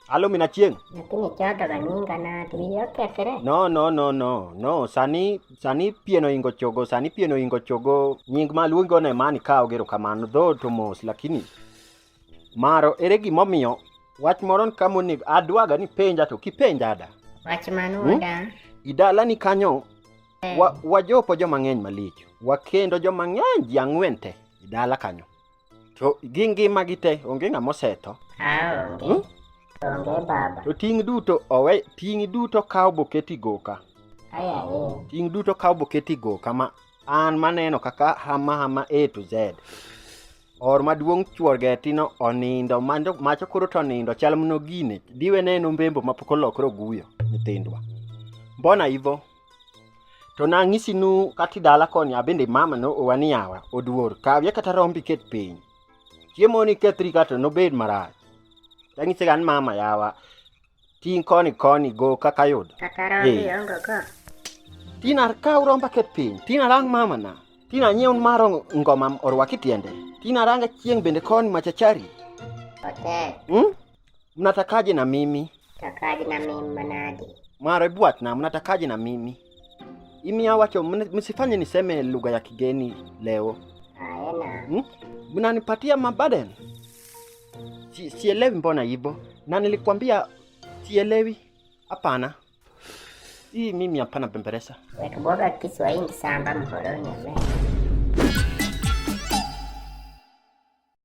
Alo mina chieng'. Nyathini chodho ga nyinga nade? Wiye okethre. No, no, no, no, no. Sani, sani pien oingo chogo, sani pien oingo chogo. Nying ma luongo ne mani ka ogero kamano, dho to mos, lakini maro ere gimomiyo wach moro ka monego adwaga ni penja to kipenja da. Wach mano wuoda. Idalani kanyo wa, wajopo joma ng'eny malich. Wakendo joma ng'eny ji ang'wen te idala kanyo. To gi ngima gi te onge ng'ama osetho. Aonge. Hmm? Onge baba. To ting' duto owe ting' duto kaw boketi goka. Aya eh. Ting' duto kaw boketi goka ma an maneno kaka hama hama A to Z. Or maduong' chuor geti no onindo mando macho koro to onindo chal mno gine diwe neno mbembo mapok olokre oguyo nyithindwa. Mbona hivyo? To nang'isi nu kati dala koni abende mama no owani yawa oduor kawie kata rombi ket piny. Chiemo ni kethri kato nobed marach. Tang'ise gan mama yawa ting' koni koni go kaka yudo. Kata rombi Eh. ongo go. Tina kaw romba ket piny. Tina rang mama na. Tina nyiew maro ngoma orwaki tiende. Tina ranga chieng' bende koni machachari. Otek. Hmm? Mnatakaje na mimi? Takaje na mimi manade. Maro bwatna, mnatakaje na mimi? Imiya wacho msifanye niseme lugha ya kigeni leo. Aena. Hmm? Mnanipatia mabaden. Si, sielewi mbona hivyo. Na nilikwambia sielewi. Hapana. Hii mimi hapana pemberesa. Wek bwoga Kiswahili samba mkoloni ame.